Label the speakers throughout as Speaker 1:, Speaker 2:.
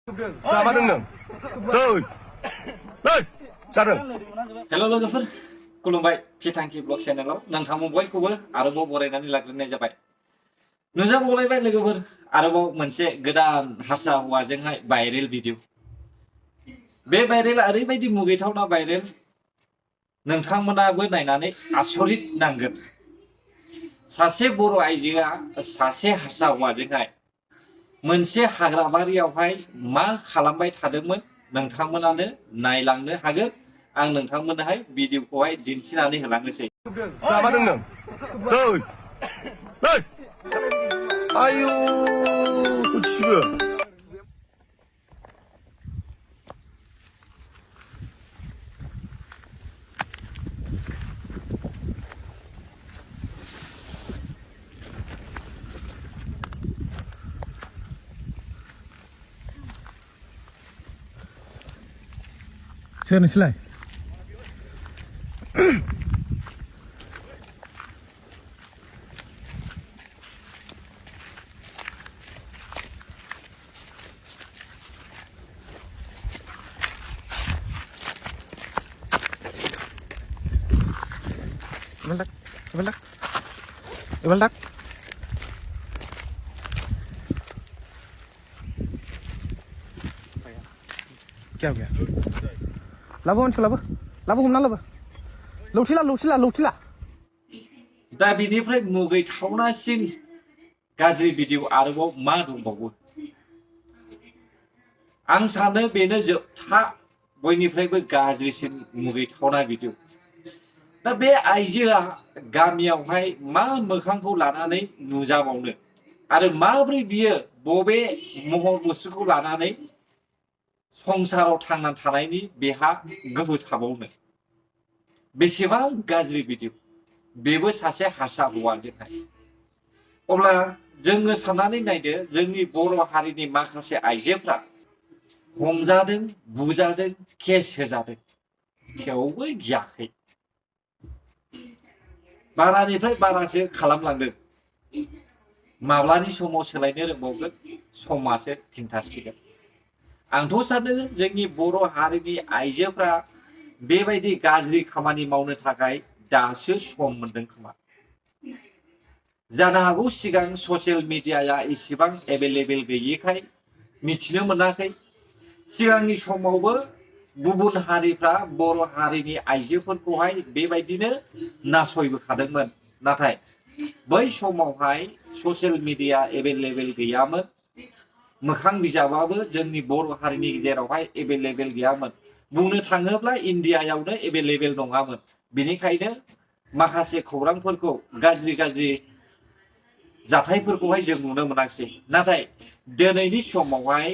Speaker 1: जामारदों नों जादों
Speaker 2: हेल' लोगोफोर खुलुमबाय फिथांखि ब्लग चेनेलाव नोंथांमोन बयखौबो आरोबाव बरायनानै लाग्रोनाय जाबाय। नुजाबावलायबाय लोगोफोर आरोबाव मोनसे गोदान हारसा हौवाजोंहाय भाइरेल भिडिअ। बे भाइरेला ओरैबायदि मुगैथावना भाइरेल नोंथांमोनाबो नायनानै आसरित नांगोन। सासे बर' आइजोआ सासे हारसा हौवाजोंहाय मोनसे हाग्राबारियावहाय मा खालामबाय थादोंमोन नोंथांमोनानो नायलांनो हागोन। आं नोंथांमोननोहाय भिडिअखौहाय दिन्थिनानै होलांनोसै।
Speaker 1: जामारदों नों आयु हथिबो
Speaker 3: सोर नोंसोरलाय? Ibaldak. क्या हो गया? लाबो मानसिखौ लाबो हमना लाबो। लौथिला।
Speaker 2: दा बिनिफ्राय मुगैथावनासिन गाज्रि भिडिअ आरोबाव मा दंबावो? आं सानो बेनो जोबथा बयनिफ्रायबो गाज्रिसिन मुगैथावना भिडिअ। दा बे आइजोआ गामियावहाय मा मोखांखौ लानानै नुजाबावनो आरो माब्रै बियो बबे महर मुस्रिखौ लानानै संसाराव थांना थानायनि बेहा गोहो थाबावनो? बेसेबां गाज्रि भिडिअ, बेबो सासे हारसा हौवाजोंहाय। अब्ला जोङो साननानै नायदो, जोंनि बर' हारिनि माखासे आइजोफ्रा हमजादों, बुजादों, केस होजादों, थेवबो गियाखै। बारानिफ्राय बारासो खालामलांदों। माब्लानि समाव सोलायनो रोंबावगोन समासो खिन्थासिगोन। आंथ' सानो जोंनि बर' हारिनि आइजोफ्रा बेबायदि गाज्रि खामानि मावनो थाखाय दासो सम मोनदों खोमा। जानो हागौ सिगां ससियेल मिडियाया इसेबां एभेलेबेल गैयिखाय मिथिनो मोनाखै। सिगांनि समावबो गुबुन हारिफ्रा बर' हारिनि आइजोफोरखौहाय बेबायदिनो नासयबोखादोंमोन। नाथाय बै समावहाय ससियेल मिडिया एभेलेबेल गैयामोन। मोखां बिजाबाबो जोंनि बर' हारिनि गेजेरावहाय एभेलेबेल गैयामोन। बुंनो थाङोब्ला इण्डियायावनो एभेलेबेल नङामोन। बेनिखायनो माखासे खौरांफोरखौ गाज्रि जाथायफोरखौहाय जों नुनो मोनाखिसै। नाथाय दिनैनि समावहाय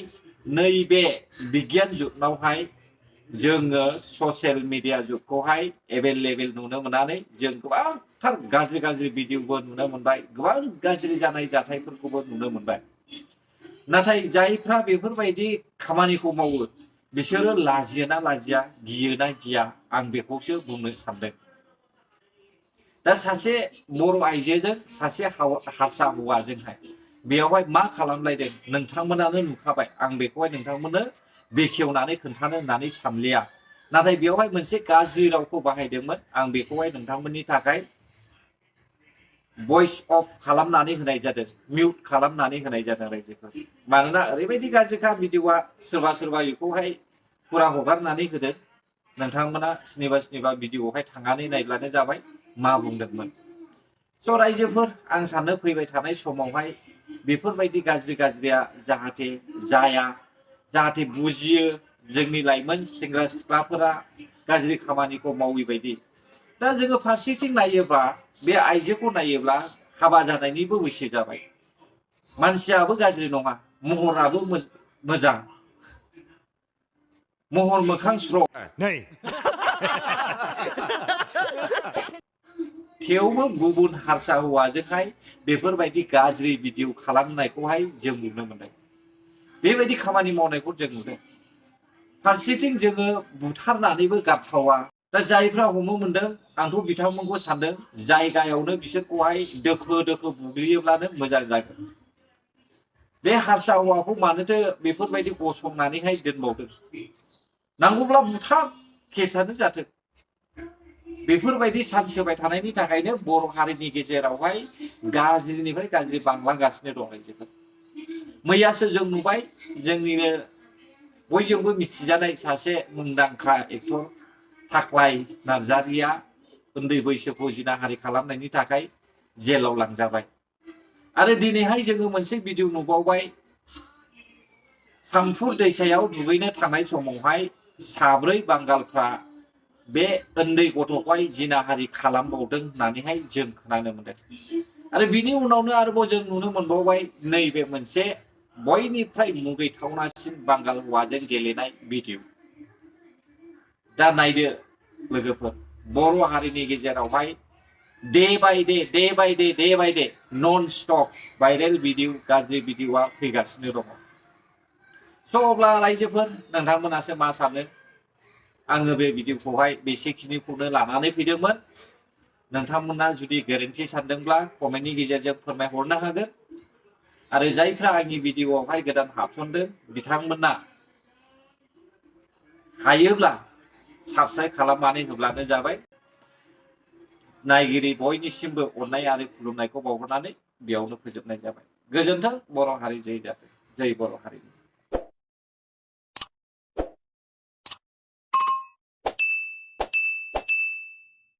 Speaker 2: नैबे बिगियान जुगनावहाय जोङो ससियेल मिडिया जुगखौहाय एभेलेबेल नुनो मोननानै जों गोबांथार गाज्रि भिडिअबो नुनो मोनबाय, गोबां गाज्रि जानाय जाथायफोरखौबो नुनो मोनबाय। नाथाय जायफ्रा बेफोरबायदि खामानिखौ मावो बिसोरो लाजियोना लाजिया, गियोना गिया, आं बेखौसो बुंनो सानदों। दा सासे बर' आइजोजों सासे हारसा हौवाजोंहाय बेयावहाय मा खालामलायदों नोंथांमोनानो नुखाबाय। आं बेखौहाय नोंथांमोननो बेखेवनानै खोन्थानो होननानै सानलिया। नाथाय बेवहाय मोनसे गाज्रि रावखौ बाहायदोंमोन। आं बेखौहाय नोंथांमोननि थाखाय भइस अफ खालामनानै होनाय जादों, मिउट खालामनानै होनाय जादों रायजोफोर। मानोना ओरैबायदि गाज्रिखा भिडिअआ, सोरबा बेखौहाय फुरा हगारनानै होदों। नोंथांमोना सोरनिबा भिडिअआवहाय थांनानै नायब्लानो जाबाय मा बुंदोंमोन। स' रायजोफोर, आं सानो फैबाय थानाय समावहाय बेफोरबायदि गाज्रिया जाहाथे जाया, जाहाथे बुजियो जोंनि लाइमोन सेंग्रा सिख्लाफोरा गाज्रि खामानिखौ मावि बायदि। दा जोङो फारसेथिं नायोब्ला बे आइजोखौ नायोब्ला हाबा जानायनिबो बैसो जाबाय। मानसियाबो गाज्रि नङा, महराबो मोजां, महर मोखां स्र'। थेवबो गुबुन हारसा हौवाजोंहाय बेफोरबायदि गाज्रि भिडिअ खालामनायखौहाय जों नुनो मोनदों। बेबायदि खामानि मावनायखौ जों नुदों। फारसेथिं जोङो बुथारनानैबो गारथावा। दा जायफ्रा हमनो मोनदों, आंथ' बिथांमोनखौ सानदों जायगायावनो बिसोरखौहाय दोखो बुग्लियोब्लानो मोजां जागोन। बे हारसा हौवाखौ मानोथो बेफोरबायदि गसंनानैहाय दोनबावदों नांगौब्ला बुथार केसानो जाथों बेफोरबायदि सान्स होबाय थानायनि थाखायनो बर' हारिनि गेजेरावहाय गाज्रिनिफ्राय गाज्रि बांलांगासिनो दं आइजोफोर मैयासो जों नुबाय जोंनिनो बयजोंबो मिथिजानाय सासे मुंदांखा एक्टर थाख्लाय नार्जारिया उन्दै बैसोखौ जिनाहारि खालामनायनि थाखाय जेलाव लांजाबाय आरो दिनैहाय जोङो मोनसे भिडिअ नुबावबाय सामफुर दैसायाव दुगैनो थांनाय समावहाय साब्रै बांगालफ्रा बे उन्दै गथ'खौहाय जिनाहारि खालामबावदों होननानैहाय जों खोनानो मोनदों आरो बिनि उनावनो आरोबाव जों नुनो मोनबावबाय नैबे मोनसे बयनिफ्राय मुगैथावनासिन बांगाल हौवाजों गेलेनाय भिडिअ दा नायदो लोगोफोर बर' हारिनि गेजेरावहाय day by day non stop viral video गाज्रि भिडिअआ फैगासिनो दङ स' अब्ला रायजोफोर नोंथांमोनासो मा सानो आङो बे भिडिअखौहाय बेसेखिनिखौनो लानानै फैदोंमोन नोंथांमोना जुदि गोरोन्थि सानदोंब्ला कमेन्टनि गेजेरजों फोरमायहरनो हागोन आरो जायफ्रा आंनि भिडिअआवहाय गोदान हाबसनदों बिथांमोना हायोब्ला साबस्क्राइब खालामनानै होब्लानो जाबाय नायगिरि बयनिसिमबो अननाय आरो खुलुमनायखौ बावहरनानै बेयावनो फोजोबनाय जाबाय गोजोन्थों बर' हारि जै जाथों जै बर' हारि